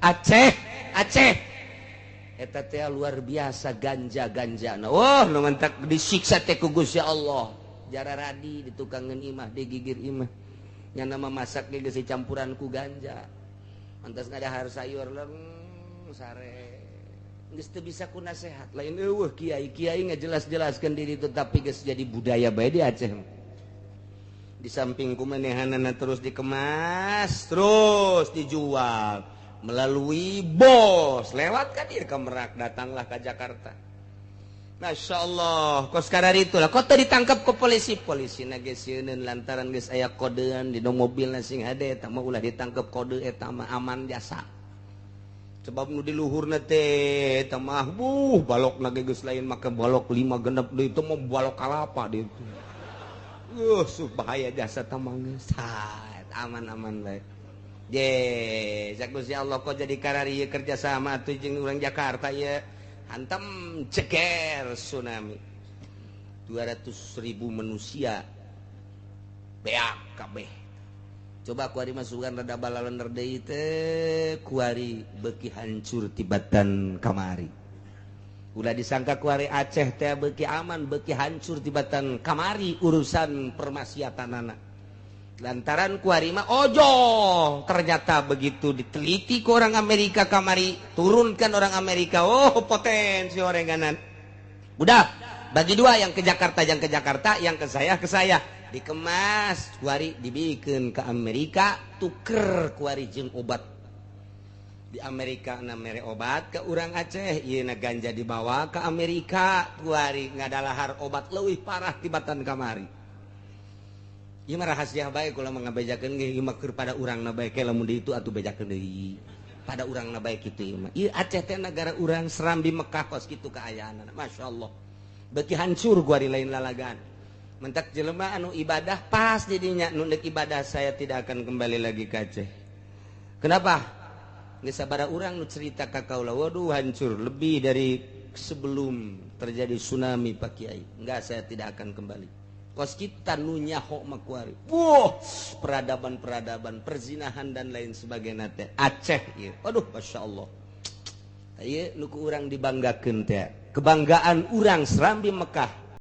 Aceh, Aceh eta teh luar biasa ganja-ganja. Nah, wah, nu mantak disiksa teh ku Gusti Allah. Jararadi di tukangan imah, digigir imah. Nya nama masak ge geus campuran ku ganja. Mantas ngadahar sayur leng sare. Geus teu bisa ku nasehat. Lain eueuh kiai, kiai ngajelas-jelaskeun diri itu, tapi geus jadi budaya bae di Aceh. Di samping kumanehanana terus dikemas, terus dijual melalui bos lewat kan dia ke Merak, datanglah ke Jakarta. Masya Allah, kos kadar itulah kok ditangkap ke polisi, polisi nage lantaran geus aya kodean di mobil sing hade eta mah ulah ditangkap, kode eta mah aman jasa, sebab nu di luhurna teh eta mah buh balok nage geus lain make balok lima genep deui, itu mah balok kalapa di itu. Bahaya jasa tamang, aman-aman bae. Je, Gusti Allah kok jadi karari kerja sama atuh jeung urang Jakarta ya, hantam ceker tsunami 200 ribu manusia beak kabeh. Coba kuari masukan rada balalender deui teh, kuari beuki hancur tibatan kamari. Ulah disangka kuari Aceh teh beuki aman, beuki hancur tibatan kamari urusan permaksiatanana, lantaran kuari mah ojo. Ternyata begitu diteliti ke orang Amerika kamari, turunkan orang Amerika, oh, potensi orang kanan udah bagi dua, yang ke Jakarta, yang ke Jakarta, yang ke saya, ke saya. Dikemas kuari, dibikin ke Amerika, tuker kuari jeung obat di Amerika na mere obat ke urang Aceh. Ieu na ganja dibawa ke Amerika, kuari ngadalahar obat leuwih parah tibatan kamari. Ieu mah rahasia bae, kula mah ngabejakeun ge ieu mah keur pada urangna bae ke. Lamun di itu atuh bejakeun deui pada urangna bae kitu. Ieu mah ieu Aceh teh negara urang, Serambi Mekah, kos kitu kaayaanna. Masya Allah, beuki hancur kuari, lain lalagan. Mentak jelema anu ibadah pas jadinya nu ibadah, saya tidak akan kembali lagi ke Aceh. Kenapa? Geus sabaraha urang nu cerita ka kaula, "Waduh, hancur lebih dari sebelum terjadi tsunami, Pak Kiai. Enggak, saya tidak akan kembali." Kos kita nu nyaho mah kuari, wah, peradaban-peradaban perzinahan dan lain sebagainya teh Aceh ieu. Waduh, Masya Allah, ieu nu ku urang dibanggakeun teh, kebanggaan urang Serambi Mekah.